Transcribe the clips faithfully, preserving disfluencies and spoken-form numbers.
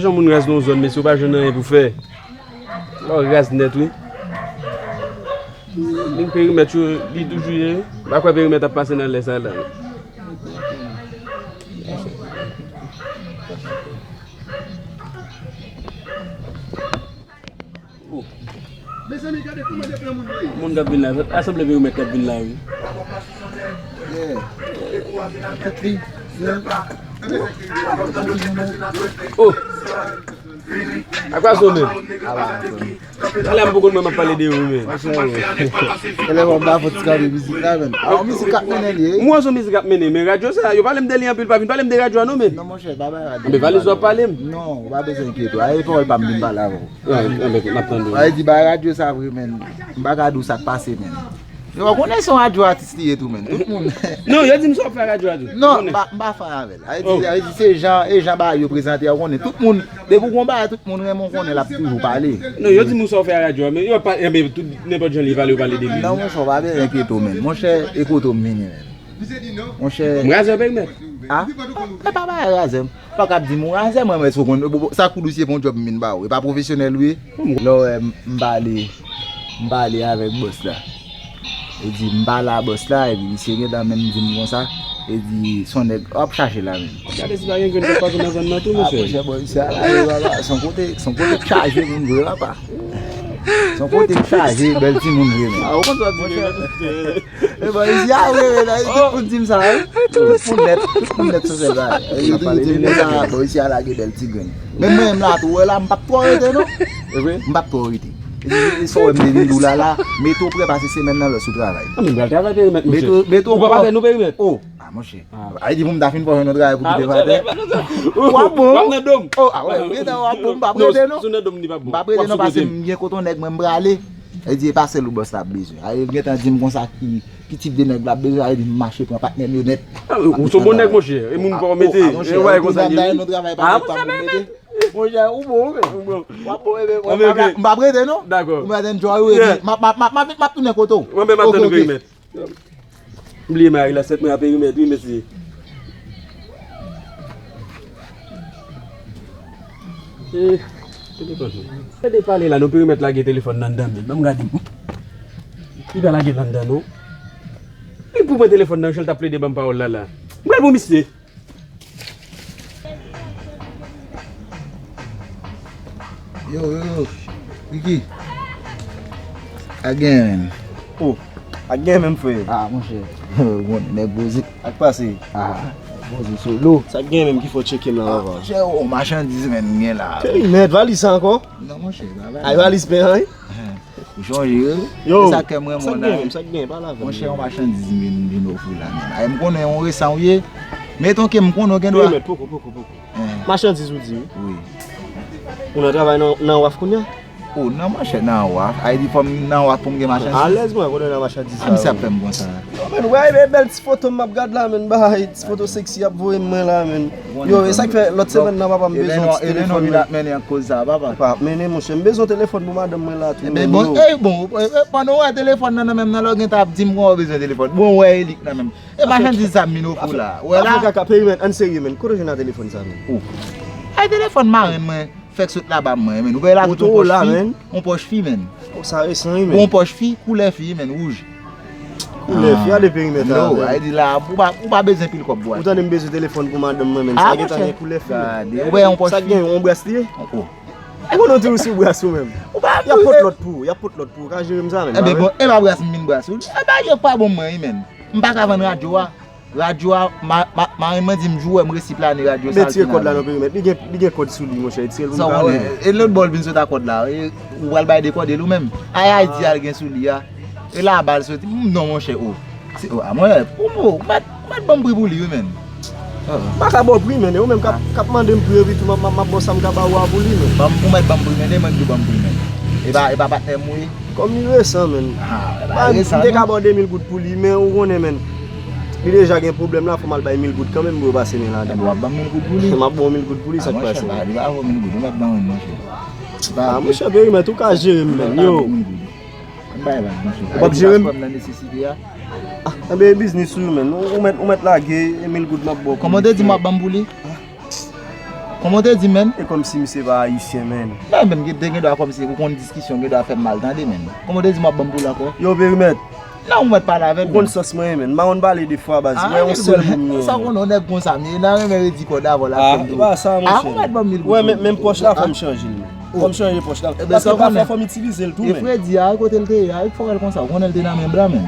Jan moun raz nan yon zòn, mesye, ou pa jwenn anyen pou fè. Ou raz nèt, wi. Li perimèt yo, li toujou ye. M pa kwè perimèt ap pase nan lè sa la. Oh. Moun k ap vin la, sa sanble perimèt k ap vin la, wi. Oh! Ak pa sonde. Talè m poko mwen m ap pale de ou, men. Elè w ap ba fò ti kanpe mizik la, men. A, yon mizik k ap mennen li, wi. Mwen se mizik k ap mennen, men radyo sa, yo pale m de li anpil, pa vin pale m de radyo a non, men. Non, monchè, pa bay radyo. Anben, valiz w ap pale m. Non, ou pa bezwen enkyete w. Aye pawòl pa m vin pale avè w. Anben, n ap tande w. Aye di bay radyo sa vre, men. M pa ka di w sa k pase, men. Yo konnen se yon radyo atis li ye tou, men. Tout moun. Non, yo di m sa w ap fè radyo a tou. Non, m pa, m pa fè avè l. Aye di, aye di se jan, e jan bagay yo prezante a, ou konnen. Tout moun, depi w gon bagay, tout moun renmen w konnen l ap toujou pale. Non, yo di m sa w fè a radyo a, men yo pa, enben, tout, nenpòt jan li pale, yo pale de li. Non, monchè, w pa bezwen enkyete w, men. Monchè, e kote w m vini, men. Monchè. M razè w perimèt. A? E pa bagay razè m. Pa ka ap di m ou razè, mwen, mwen, sou konn, sa kou dosye pou yon djòb m vin ba ou. E pa pwofesyonèl ou ye. Lè w wè m, m pale, m pale avèk bòs la. E di, m pale a bòs la, epi misye gentan menm di m konsa. E di, se yon nèg, w ap chache la menm. Gade si pa gen grenn k ap pase nan zòn nan tou, monchè. A, monchè, bò, isi a la, e, papa, se yon kote, se yon kote k chaje moun vre, papa. Se yon kote k chaje, bèl timoun vre, men. A, ou konn sa di, men. E bon, isi a vre, men, tout moun di m sa, wi. Tout moun nèt, tout moun nèt sou sèl la. E, tout moun di m sa, bon, isi a lage bèl ti grenn. Men mwen menm la tou, wè la, m p ap twò rete, non. E vre? M p ap twò rete. E, e, sa w wè m te vin di w la, la, mete w prè pase semèn nan lè sou travay. A, men m pral travay perimèt, monchè. Mete w, mete w prè. Ou pa fè nou perimèt? O, a, monchè. A. A, di pou m ta fin fò jwenn yon travay pou kite pa tè. W ap bon. W ap nan dom. O, a, wè, gentan w ap bon, m p ap rete, non. Si w nan dom, li p ap bon. M p ap rete, non, pase m gen kote yon nèg mwen m prale. E di, e pa sèl ou bòs la ap bezwen. A, e gentan di m konsa ki, ki tip de nèg l ap bezwen, a, e di m mache pran patnè m yo nèt. A, ou se yon bon nèg, monchè. E moun pa w mete. A, monchè, e w konsa, m ta jwenn yon travay pa gen pa pou m mete. Monchè, ou bon, wi, men. Ou bon. W ap bon, e, men, m p ap rete, non. Dakò. Ou mèt enjoy, wi, m ap, m ap, m ap, m ap tounen kote w. Mwen menm ap tann ou perimèt. M bliye mari la, sèt mwen a perimèt, wi, mesye. Eh, telefòn. Gade pale la, non, perimèt lage telefòn nan anndan, men. Ban m gade. Li pa lage l anndan, non. Li pou pran telefòn nan, jan l t ap plede ban m pawòl la, la. M pral pou misye. Yo, yo, yo. Ricky. Ak gen, men. Oh, ak gen, men, frè. Ah, monchè. Bon, nèg poze. Ak pase. Ah, poze solo. Sa k gen menm ki fè w tcheke m la, papa? Ah, monchè, oh, machandiz, men, gen la. Perimèt, valiz sa ankò? Non, monchè, pa valiz. Ay, valiz pen an, wi. Ou chonje, wi. Yo, se sa k fè m renmen w la. Sa k gen menm, sa k gen, pale avè m. Monchè, yon machandiz m vin, vin ofri w la, men. Ay, m konnen yon resan w ye. Meton ke m konnen w gen dwa. Perimèt, poko, poko, poko. Machandiz ou di, wi. Wi. Ou nan travay nan, nan waf kounye a? Oh, non, monchè, nan waf. Ay, di fò m nan waf pou m gen machandiz. Alèz, mwen, konnen nan machandiz la. Ah, misye ap fè m konsa. Yo, men, wè, e bèl ti foto m ap gad la, men, bay, ti foto sexy ap voye mwen la, men. Yo, e sa k fè lòt semèn nan papa m bezwen yon ti telefòn, men. Ap mennen ak koz sa, papa. Pa ap mennen, monchè, m bezwen telefòn pou madanm mwen la tou, men, bon, yo. Eh, bon, eh, eh, pandan w wè telefòn nan nan men m nan, lè w gentan ap di m kòman w bezwen telefòn. Bon, w wè e li k nan men m. E machandiz sa m vin ofri w la. W wè la? Kaka, perimèt, ann serye, men. Kote w jwenn a telefòn sa, men? Oh. Ay, telefòn marenn mwen. Fèk sot laba mwen, men. Ou wè la tout yon pòch fi, yon pòch fi, men. Oh, sa resan, wi, men. Yon pòch fi, koulè fi, men, wouj. Koulè fi, gade perimèt la, men. Ay di la, ou pa, ou pa bezwen pil kòb pou achte. Ou tande m bezwen telefòn pou madanm mwen, men. Sa gentan gen koulè fi, men. Gade, ou wè yon pòch fi. Sa gen yon bras li ye? Oh. E konnen w di w sou bras ou menm. Y ap pot lòt pou ou, y ap pot lòt pou ou. Ka jere m sa, men. Eben, bon, e pa bras m vin bras ou. E bagay yo k pa bon mwen, wi, men. M pa ka vann radyo a. Radyo a, ma, ma, marenn mwen di m, jou wè m resi plane radyo sa. Men tire kòd la nan perimèt. Li gen, li gen kòd sou li, monchè. Tire l pou m ka wè. E lòt bò l vin sot a kòd la. E, ou pral bay dekòde l ou menm. Ay, Ayiti a l gen sou li a. E laba l soti. M, non, monchè, o. Se, o, a, mwen, pou m, o, ou mèt, ou mèt ban m pri pou li, wi, men. M pa ka ba w pri, men. E ou menm k ap, k ap mande m pri, epi tou, m ap, m ap, m ap ba w sa m ka ba ou a pou li, men. Ban m, ou mèt ban m pri, men. E mwen ki ban m pri, men. E pa, e pa patnè m, wi. Kòm li resan, men. Ah, e pa resan, non. M te ka ba w de mil goud pou li, men ou konnen, men. Li deja gen pwoblèm la, fò m al bay mil goud kanmenm pou yo pase men ladan. Enben, w ap ban m mil goud pou li? M ap ba w mil goud pou li, sa k pase? Ah, monchè, li pa vo mil goud, ou mèt ban mwen, monchè. Ah, monchè, perimèt, ou ka jere m, men. Yo. Ann bay vag, monchè. Ou p ap jere m? Nan nesesite a. Ah, enben, e biznis ou, men. Ou, ou mèt, ou mèt lage, e mil goud m ap ba w pou li. Kòman w te di m w ap ban m pou li? Kòman w te di, menn? E kòmsi misye pa ayisyen, menn. Men, menn, te gen dwa kòmsi ou konn diskisyon gen dwa fè m mal tande, menn. Kòman w te di m ap ban m pou l ankò? Yo, perimèt. Non, ou mèt pale avè l. Ou konn sans mwen ye, menn. M pa konn pale de fwa, baz. Mwen yon sèl moun m gen. Sa konnen yon nèg konsa m ye. Nan renmen redi kòd avò l ap fè m tou. Ah, e pa sa, monchè. Ou wè, menm pòch la, fò m chanje l, menn. Fò m chanje pòch la. Paske pafwa, fò m itilize l tou, menn. E fredi a, kote l te ye a, fò w wè l konsa. Ou konnen l te nan men blan, menn.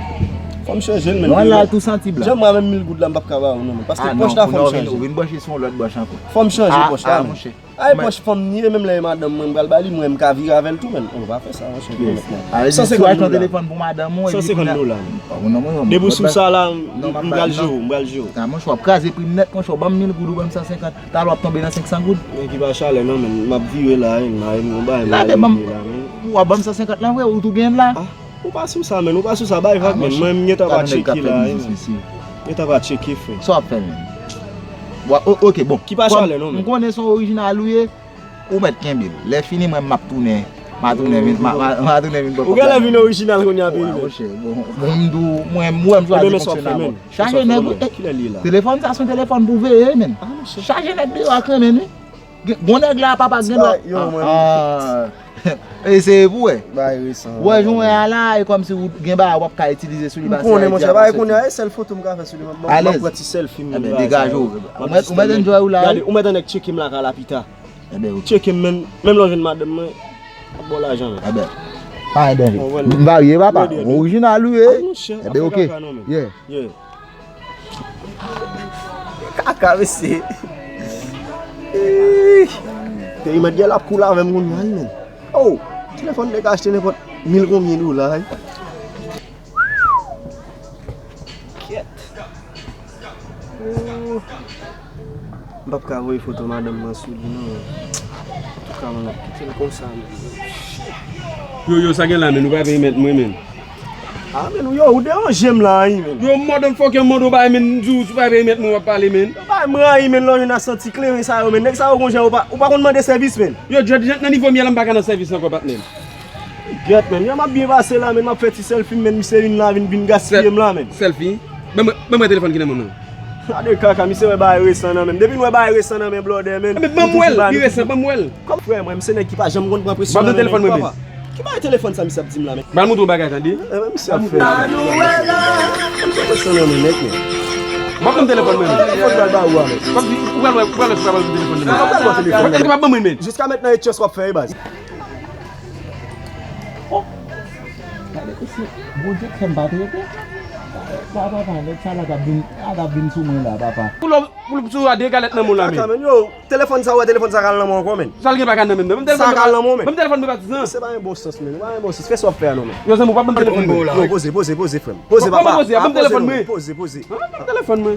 Fò m chanje l, menn. Lè w al la, l tou santi blan. Jan mwen menm mil goud la, m p ap ka ba ou, non, menn. Paske pòch la, fò m chanje l. Ou vin branche sou yon lòt branch ankò. Fò m chanje pòch la, menn. Ay, pòch fanm ni e menm lè e madanm mwen m pral ba li, mwen m ka vire avè l tou, menn. Ou pa fè sa, monchè, pou mèt mwen. Sansenkant dola. Sansenkant dola, menn. Depi w sou sa la, m pral jere w, m pral jere w. Monchè, w ap kraze pri m nèt, monchè, w ban m mil goud, ou ban m sansenkant. Talè w ap tonbe nan senksan goud. Men ki pa chalè non, menn. M ap vire la, wi, m a yon bagay m a regle la, menn. W ap ban m sansenkant lan vre, ou tou genyen l la? Ou pa sou sa, menn. Ou pa sou sa, bay vag, menn. Mwen, m gentan pa tcheke la, wi, menn. M gentan pa tcheke, frè. Sa w ap fè, menn? Oke, bon. Ki pa chalè, non, menn. M konnen se yon orijinal ou ye, ou mèt kenbe l. Lè fini, mwen, m ap tounen. M a tounen vin, m a tounen vin pran kòb la. Ou genlè vin orijinal kounye a, perimèt. Monchè, bon, bon, m di w, mwen, m wè m chwazi fonksyonè. Chaje nèg, wi. Telefòn sa, se yon telefòn pou veye, menn. Chaje nèg deyò a, kanmenm, wi. Gen, bon nèg la, papa, gen dwa. Eseye pou wè. Ou wè, jan w wè a la, e kòmsi ou gen bagay w ap ka itilize sou li. M konnen, monchè, bagay kounye a, e sèl foto m ka fè sou li. M ap pran ti sèlfi m. Ebyen, degaje w. Ou mèt enjoy ou la, wi. Ou mèt annik tcheke m lakay la pita. Ebyen, oke. Tcheke m, menm lè w jwenn madanm mwen, m ap ba w lajan, menn. Ebyen, pa gen danje. M varye, papa. Orijinal ou ye. Ebyen, oke. Kaka, mesye. Perimèt gèl ap koule avè m kounye a, wi, menn. Oh, telefòn nèg achte nenpòt mil konbyen dola, wi. Kyèt. Oh. M p ap ka voye foto madanm mwen sou li, non. Antouka, mwen ap kite l konsa, menn. Yo, yo, sa gen la, menn? Ou pa perimèt mwen, menn. Ah, menn, yo, ou deranje m la, wi, menn. Yo, motherfucker, m mande w bagay, menn, m di w, si w pa perimèt mwen, w ap pale, menn. Yo, bay m rayi, menn, lè w jwenn a santi kleren sa yo, menn. Nèg sa yo gon jan yo pa, ou pa konn mande sèvis, menn. Yo, Dread, nan nivo m ye la, m pa ka nan sèvis ankò, patnè m. Gyèt, menn. Yo, m ap byen pase la, menn. M ap fè ti sèlfi m, menn. Misye vin la, vin, vin gaspiye m la, menn. Sèlfi? Ban mwen, ban mwen telefòn ki nan men w nan. Gade kaka, misye wè bagay resan nan men m. Depi n wè bagay resan nan men blòdè, menn. Ban m wè l, li resan, ban m wè l. Kòm frè mwen, m se nèg ki pa janm konn pran presyon nan men nèg, papa. Ki bagay telefòn sa misye ap di m la, menn? Ban m montre w bagay, tande. Misye ap fè. Ban m pran presyon nan men nèg, menn. Ban m telefòn mwen, menn. Telefòn pral ba ou a, menn. Ou pral wè, ou pral wè si w pral ban m telefòn nan men. Ou pral ban telefòn nan men. Èske w ap ban mwen, menn? Jiska mentnan e chance w ap fè, e baz. Oh! Gade, mesye, Bondye k fè m pa trete. Papa, nèg sa la t ap vin, a t ap vin sou mwen la, papa. Pou l, pou l sou a de galèt nan men w la, men. Kaka, men yo, telefòn sa, ou wè telefòn sa k al nan men w ankò, men. Sa l gen pa ka nan men m, non. Ban m telefòn mwen. Sa k al nan men w, men. Ban m telefòn mwen, patizan. Se pa enbòsans, men. Se pa enbòsans. Fè sa w ap fè a, non, men. Yo, zanmi, w pa ban m telefòn mwen. Non, poze, poze, poze, frè m. Poze, papa. Poze, ban m telefòn mwen. Poze, poze. Ban m telefòn mwen.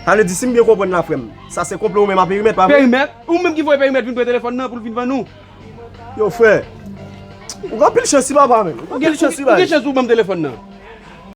Sa vle di, si m byen konprann la, frè m, sa se konplo ou menm a Perimèt, pa vre? Perimèt? Ou menm ki voye Perimèt vin pran telefòn nan pou l vin vann ou. Yo, frè. Ou gen anpil chans, wi, papa, men. Ou gen anpil chans, wi, baz. Ou gen chans ou ban m telefòn nan.